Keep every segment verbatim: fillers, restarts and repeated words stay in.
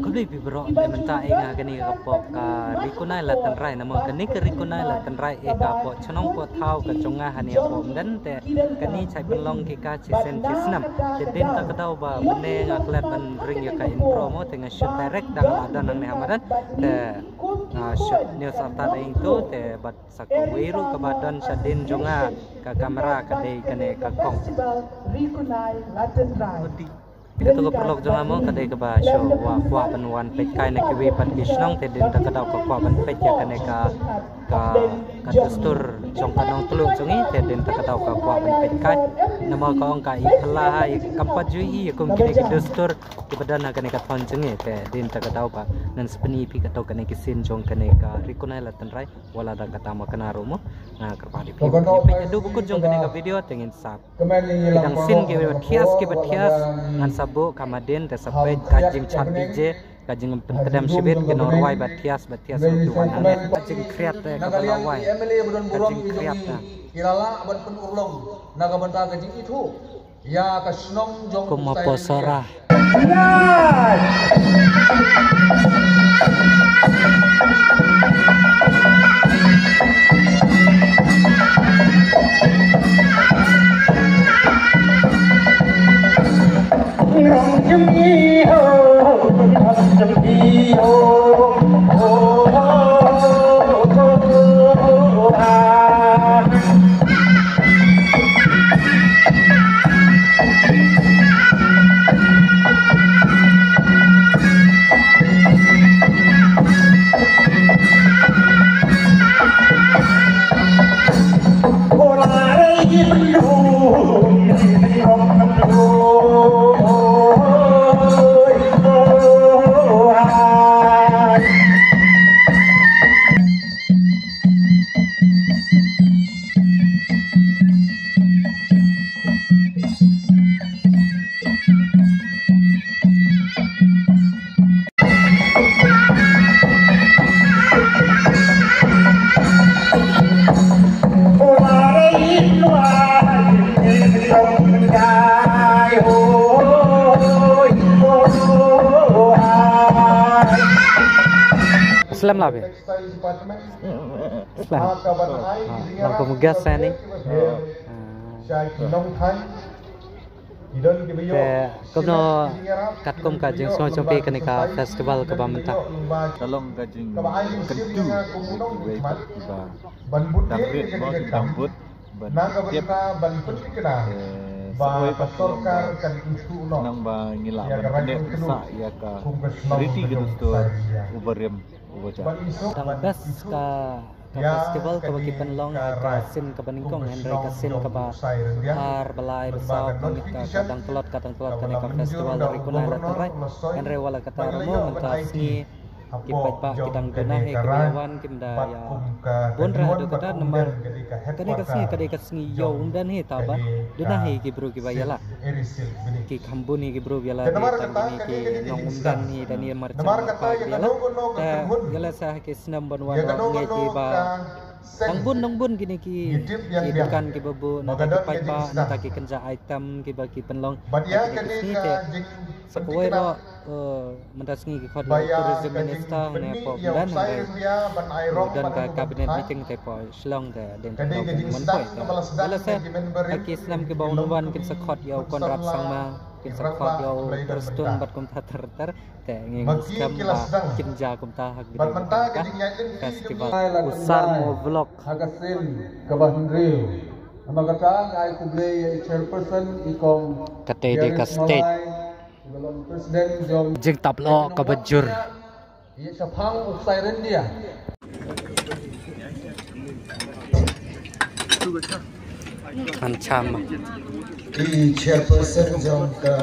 Khublei phi baroh, mynta ïa nga kane ka pok ka Ri Kunai Lad Tynrai, namar kane ka Ri Kunai Lad Tynrai ïa ka pok chnong pok thaw ka jong nga hane pok mden te kane chai pynlong ki ka chi sen chi snam. Te dien ta ka daw ba mynne nga klet ban ring ïa ka intro mo te nga shoot direct dang la don nangne ha madan. Te nga shoot news after dei tu te bad sa kawei ruh kaba don sha dien jong nga ka kamera ka dei kane ka kong. Ito ka paralok jong nga mo ka dei kaba shu wa kwah ban wan peit kai na kiwei pat ki shnong te dien ta ka daw ka kwah ban peit ïa kane ka ka ka dustur jong ka Nongtluh jong ngi te dien ta ka daw ka kwah ban peit kai. Namar ka ong ka i phylla ha i kam pat ju i kum kine ki dustur kiba don ha kane ka thon jong ngi te dien ta ka daw ba ngan sa pyni phi kato kane ki scene jong kane ka Ri Kunai Lad Tynrai. Wala da kata ma kane ruh mo nga kyrpad ïa phi. Peit haduh ba kut jong kane ka video te ngin sa peit tang sien kiba thias kiba thias ngan sa buh ka madien te sa peit ka jingchat D J ka jingpynkdem shibit ki nongrwai ba thias ba thias ruh ki wan hangne ka jingkhriat te kaba la wai ka jingkhriat te. Ki la lah ban pynurlong na ka bynta ka jingithuh ïa ka shnong jong u Kum Kusai Posora. Ringkiang. Slem la be. Slem. Ah, nang ko mugas sa ni. Ah. Te kumno katkum ka jingsngewsih jong phi kane ka festival kaba mynta? Ka long ka jingkyntu jong kiwei pat kiba dang rit mo, ki dang bud ban tip, eh, sa kawei pat ka long ka khnang ba ngi lah ban pyndep pynshai ïa ka riti ka dustur uba rim. Dang best ka, ka festival kaba ki pynlong ha ka sien kaba nyngkong, hynrei ka sien kaba ar, ba lai, ba saw, ka, ka dang tlot, ka dang tlot kane ka festival Ri Kunai Lad Tynrai. Hynrei wat la katta ruh mo mynta sngi ki paidbah ki dang duna hi, ki ba ïa wan kim da ïa bun ruh haduh katta namar kane ka sngi ka dei ka sngi ïew, ym don hi taba duna hi ki briew kiba ïalah. Ki kham bun hi ki briew ba ïalah, dei tang kine ki nong ym don hi, dei marjan marpa kiba ïalah. Te ïalah sa ha ki snem ban wan ruh ngi kiba dang bun, dang bun kine ki, ki dukan kiba buh, nangta ki paidbah, nangta ki kynja item kiba ki pynlong ha kine ki sngi. Te sa kawei ruh, eh, mynta sngi ki khot ïa u Tourism Minister hangne hapoh Umdan, hynrei u don ka cabinet meeting te hapoh Shillong te dei tang dei ka jingmyntoi te. Ïalah sa ha ki snem kiba wan wan kin sa khot ïa u Conrad Sangma, kin sa khot ïa u Prestone bad kumta ter ter. Te ngi ngam skhem ba kin jia kumta ha ka video ka festival. U Sarmo Vlog. Ha ka sien kaba hynriew. Namar kata nga ai khublei ïa i chairperson i kong. Kata dei ka stage. Jingtap lok kaba jur. Ïa shaphang u Ksai Ryndia. An cham. I chairperson jong ka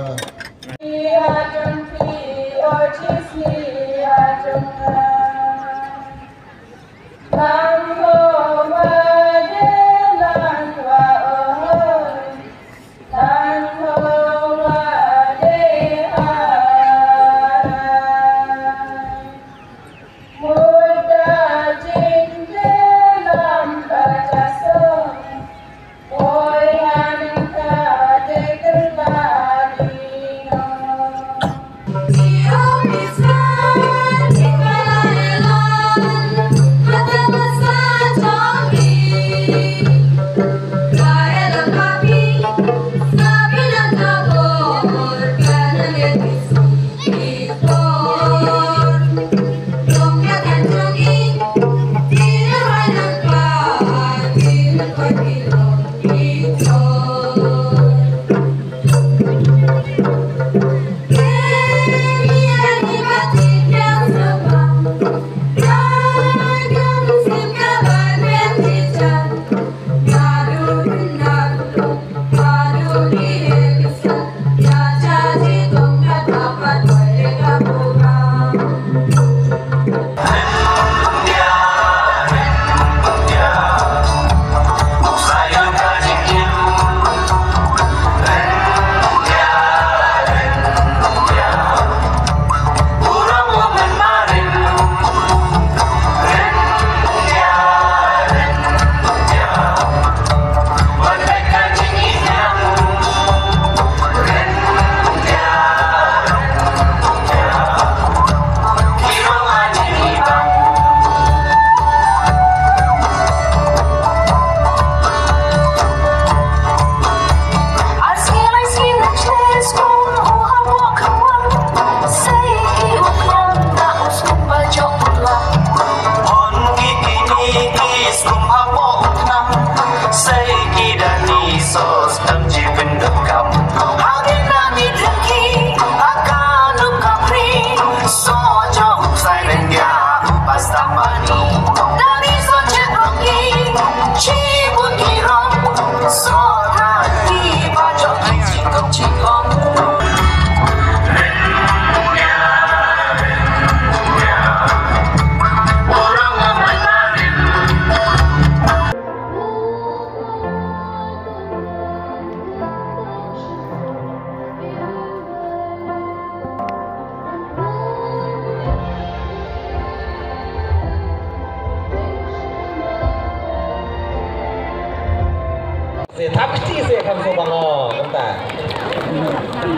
Se thap kti se kam so bango kanta.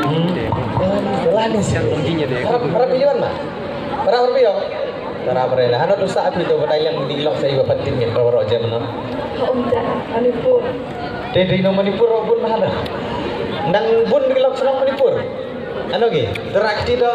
Hmm. Lah ni se. Para para pion ma. Para para pion. Para para lah. Hano tu sa api tu batai yang di lok sa iba patin ni para para jam no. Om ta Manipur. Te di no Manipur bun hano. Nang bun di lok sa Manipur. Ano ki, terak ti do.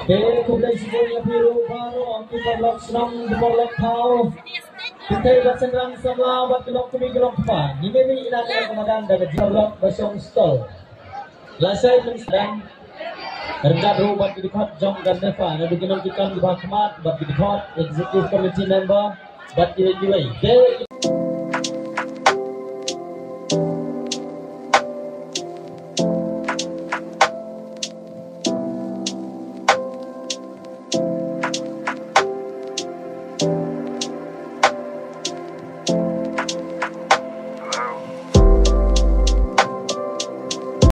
Te khublei shibun ïa phi ruh baroh ki paralok shnong, ki paralok thaw. Ki tei bad shynrang samla bad ki lok kmie ki lok kpa. Ngi mih ïa ka madan da ka jingparalok ba shong stall. Lashai mynstep ryngkat ruh bad ki dkhot jong ka NEFA, naduh ki nongkitkam kiba khmat bad ki dkhot executive committee member bad kiwei kiwei. Te